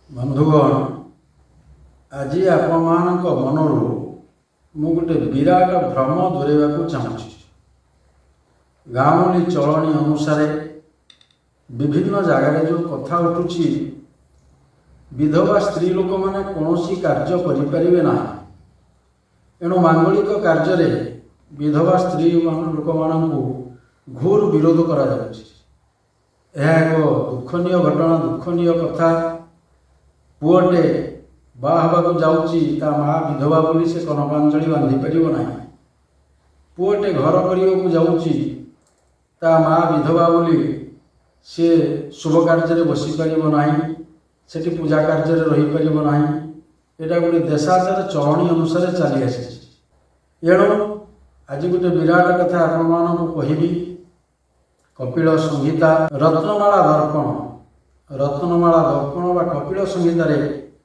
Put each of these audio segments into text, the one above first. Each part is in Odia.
ବନ୍ଧୁଗଣ, ଆଜି ଆପଣମାନଙ୍କ ମନରୁ ମୁଁ ଗୋଟେ ବିରାଟ ଭ୍ରମ ଦୂରେଇବାକୁ ଚାହୁଁଛି। ଗାଉଁଲି ଚଳଣି ଅନୁସାରେ ବିଭିନ୍ନ ଜାଗାରେ ଯେଉଁ କଥା ଉଠୁଛି, ବିଧବା ସ୍ତ୍ରୀ ଲୋକମାନେ କୌଣସି କାର୍ଯ୍ୟ କରିପାରିବେ ନାହିଁ। ଏଣୁ ମାଙ୍ଗଳିକ କାର୍ଯ୍ୟରେ ବିଧବା ସ୍ତ୍ରୀ ଲୋକମାନଙ୍କୁ ଘୋର ବିରୋଧ କରାଯାଉଛି। ଏହା ଏକ ଦୁଃଖନୀୟ ଘଟଣା, ଦୁଃଖନୀୟ କଥା। ପୁଅଟେ ବାହା ହେବାକୁ ଯାଉଛି, ତା ମା ବିଧବା ବୋଲି ସେ କନକାଞ୍ଜଳି ବାନ୍ଧି ପାରିବ ନାହିଁ। ପୁଅଟେ ଘର କରିବାକୁ ଯାଉଛି, ତା ମା ବିଧବା ବୋଲି ସିଏ ଶୁଭ କାର୍ଯ୍ୟରେ ବସିପାରିବ ନାହିଁ, ସେଠି ପୂଜା କାର୍ଯ୍ୟରେ ରହିପାରିବ ନାହିଁ। ଏଇଟା ଗୋଟେ ଦେଶାଚାର ଚଳଣି ଅନୁସାରେ ଚାଲି ଆସିଛି। ଏଣୁ ଆଜି ଗୋଟେ ବିରାଟ କଥା ଆପଣମାନଙ୍କୁ କହିବି। କପିଳ ସଂହିତା, ରତ୍ନମାଳା ଦର୍ପଣ, ରତ୍ନମାଳା ଦର୍ପଣ ବା କପିଳ ସଂହିତାରେ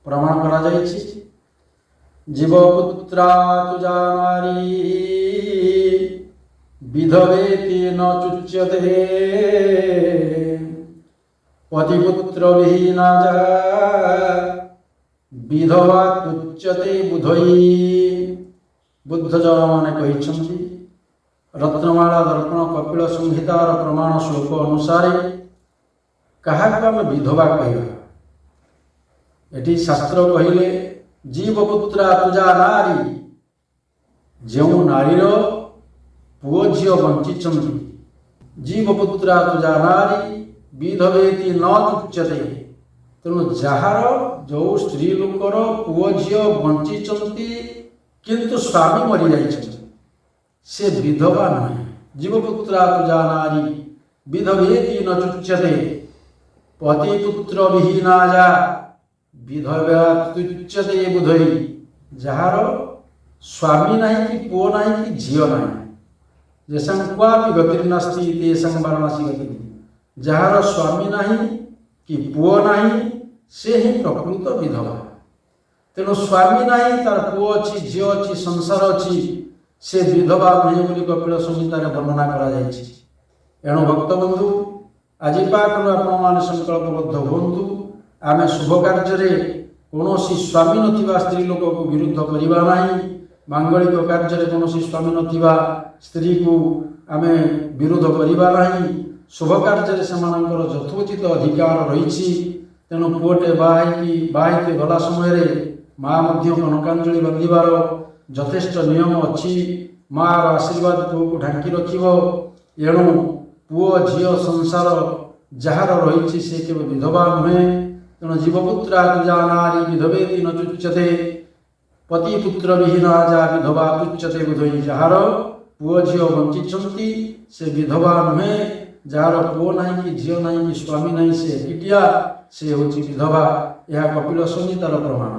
ପ୍ରମାଣ କରାଯାଇଛି। ଜୀବପୁତ୍ରା ତୁଜା ନାରୀ ବିଧବେତି ନ ଚୁଚ୍ୟତେ, ପତିପୁତ୍ର ବିହୀନା ଯା ବିଧବା ତୁଚ୍ୟତେ ବୁଧୈ। ବୁଦ୍ଧଜନମାନେ କହିଛନ୍ତି, ରତ୍ନମାଳା ଦର୍ପଣ କପିଳ ସଂହିତାର ପ୍ରମାଣ ଶ୍ଲୋକ ଅନୁସାରେ କାହାକୁ ଆମେ ବିଧବା କହିବା? ଏଠି ଶାସ୍ତ୍ର କହିଲେ, ଜୀବପୁତ୍ରା ତୁଜା ନାରୀ, ଯେଉଁ ନାରୀର ପୁଅ ଝିଅ ବଞ୍ଚିଛନ୍ତି। ଜୀବପୁତ୍ରା ତୁଜା ନାରୀ ବିଧବେତି ନ ତୁଚ୍ୟତେ। ତେଣୁ ଯାହାର, ଯେଉଁ ସ୍ତ୍ରୀ ଲୋକର ପୁଅ ଝିଅ ବଞ୍ଚିଛନ୍ତି କିନ୍ତୁ ସ୍ୱାମୀ ମରିଯାଇଛନ୍ତି, ସେ ବିଧବା ନୁହେଁ। ଜୀବପୁତ୍ରା ତୁଜା ନାରୀ ବିଧବେତି ନ ଚୁଚ୍ୟତେ, ପତିପୁତ୍ର ବିହୀନା ଯା ବିଧବା ତୁଚ୍ୟତେ ବୁଧୈ। ଯାହାର ସ୍ୱାମୀ ନାହିଁ କି ପୁଅ ନାହିଁ କି ଝିଅ ନାହିଁ, ଯେଷାଂ କ୍ୱାପି ଗତିର୍ନାସ୍ତି ତେଷାଂ ବାରାଣସୀ ଗତି। ଯାହାର ସ୍ୱାମୀ ନାହିଁ କି ପୁଅ ନାହିଁ, ସେ ହିଁ ପ୍ରକୃତ ବିଧବା। ତେଣୁ ସ୍ୱାମୀ ନାହିଁ, ତାର ପୁଅ ଅଛି, ଝିଅ ଅଛି, ସଂସାର ଅଛି, ସେ ବିଧବା ନୁହେଁ ବୋଲି କପିଳ ସଂହିତାରେ ବର୍ଣ୍ଣନା କରାଯାଇଛି। ଏଣୁ ଭକ୍ତବନ୍ଧୁ, ଆଜି ପାଖରୁ ଆପଣମାନେ ସଂକଳ୍ପବଦ୍ଧ ହୁଅନ୍ତୁ, ଆମେ ଶୁଭ କାର୍ଯ୍ୟରେ କୌଣସି ସ୍ୱାମୀ ନଥିବା ସ୍ତ୍ରୀ ଲୋକକୁ ବିରୁଦ୍ଧ କରିବା ନାହିଁ। ମାଙ୍ଗଳିକ କାର୍ଯ୍ୟରେ କୌଣସି ସ୍ୱାମୀ ନଥିବା ସ୍ତ୍ରୀକୁ ଆମେ ବିରୋଧ କରିବା ନାହିଁ। ଶୁଭ କାର୍ଯ୍ୟରେ ସେମାନଙ୍କର ଯଥୋଚିତ ଅଧିକାର ରହିଛି। ତେଣୁ ପୁଅଟେ ବାହା ହେଇକି ଗଲା ସମୟରେ ମା ମଧ୍ୟ କନକାଞ୍ଜଳି ବାନ୍ଧିବାର ଯଥେଷ୍ଟ ନିୟମ ଅଛି। ମାର ଆଶୀର୍ବାଦ ପୁଅକୁ ଢାଙ୍କି ରଖିବ। ଏଣୁ ପୁଅ ଝିଅ ସଂସାର ଯାହାର ରହିଛି, ସେ କେବେ ବିଧବା ନୁହେଁ। ତେଣୁ ଜୀବପୁତ୍ରା ତୁଜା ନାରୀ ବିଧବେତି ନ ଚୁଚ୍ୟତେ, ପତିପୁତ୍ର ବିହୀନା ଯା ବିଧବା ତୁଚ୍ୟତେ ବୁଧୈ। ଯାହାର ପୁଅ ଝିଅ ବଞ୍ଚିଛନ୍ତି, ସେ ବିଧବା ନୁହେଁ। ଯାହାର ପୁଅ ନାହିଁ କି ଝିଅ ନାହିଁ କି ସ୍ୱାମୀ ନାହିଁ, ସେ ଏକିଟିଆ, ସେ ହେଉଛି ବିଧବା। ଏହା କପିଳ ସଂହିତାର ପ୍ରମାଣ।